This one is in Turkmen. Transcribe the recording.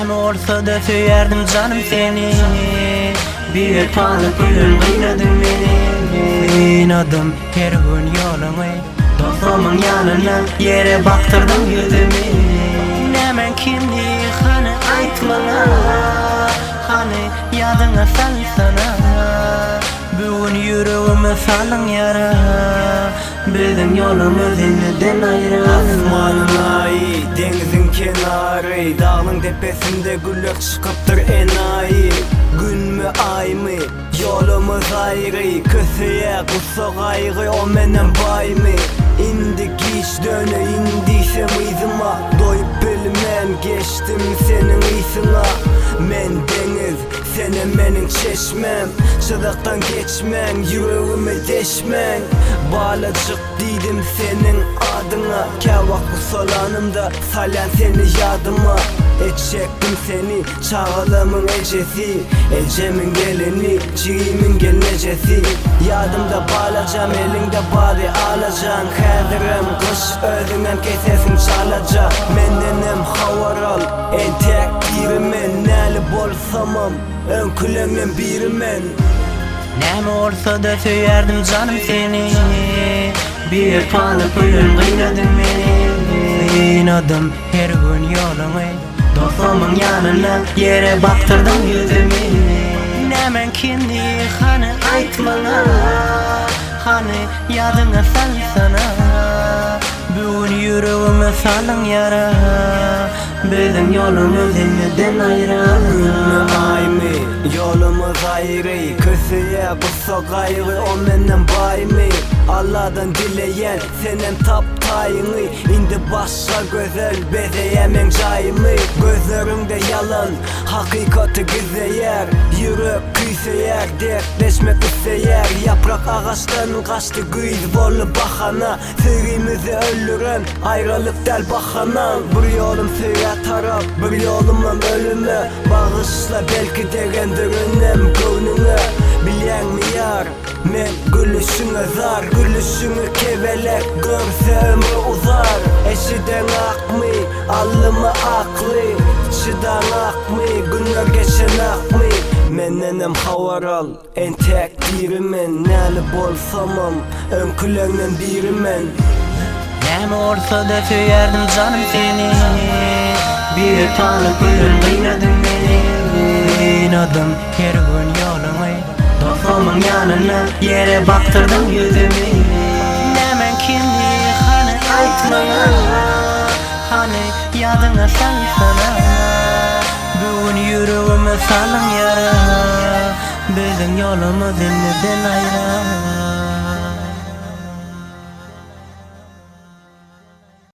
Näme bolsa-da söýerdim janym seni Biwepalyk bilen gynadyň meni Synadym her gün ýoluňy Dostlarymyň ýanynda ýere bakdyrdyň ýüzümi Nämäň kemdi hany aýt maňa Hany ýadyňa salsana Bu gün ýüregime salyň ýara Biziň ýolumyz indiden aýra. Asmanyň aýy, deňziň kenary, Daglaň depesinde güller çykypdyr enaýy. Günmi, aýmy, ýolumyz aýry, Köseýär gussa gaýgy, o menem baýmy? Indi giç döneýin diýsem yzyma, Doýup bilmän geçdim seniň ysyňa. Men deňiz, senem meniň çeşmäm, Çyzykdan geçmäň, ýüregimi deşmäň. Balajyk diýdim seniň adyňa, Käwagt gussalanymda salýan seni ýadyma. Etjekdim seni çagalarymyň ejesi, Ejemiň gelini, jigimiň gelnejesi. Ýadymda balajam eliňde bary alajaň, Häzirem gyş özüňem kesersiň çalaja. Mendenem habar al, entäk diri men, Näli bolsamam öňküleňden biri men. Näme bolsa-da söýerdim janym seni Biwepalyk bilen gynadyň meni Synadym her gün ýoluňy Dostlarymyň ýanynda ýere bakdyrdyň ýüzümi Nämäň kemdi hany aýt maňa Hany ýadyňa salsana Bu gün ýüregime salyň ýara Biziň ýolumyz indiden aýra. Günmi aýmy, ýolumyz aýry, Köseýär gussa gaýgy o menden baýmy? Alladan dileýän senem tap taýyňy, Indi başga gözel bezeýär meň jaýymy. Gözleriňde ýalan hakykaty gizleýär, Ýürek küýseýär, dertleşmek isleýär. Ýaprak agaçdan gaçdy güýz boldy bahana, Söýgimizi öldüren aýralyk däl bahanaň. Bir ýolum söýgä tarap, bir ýolumam ölüme. Bagyşla belki degendirinem göwnüňe. Bilýäňmi ýar, men gülüşiňe zar. Gülüşiňi kebelek görse ömri uzar. Eşiden akmy, allymy akly. Çydan akmy, günler geçen akmy. Mendenem habar al. Entäk diri men, näli bolsamam, öňküleňden biri men. Näme bolsa-da söýerdim janym seni Biwepalyk bilen gynadyň meni Synadym her gün ýoluňy Dostlarymyň ýanynda ýere bakdyrdyň ýüzümi Nämäň kemdi hany aýt maňa Hany ýadyňa salsana Bu gün ýüregime salyň ýara Biziň ýolumyz indiden aýra.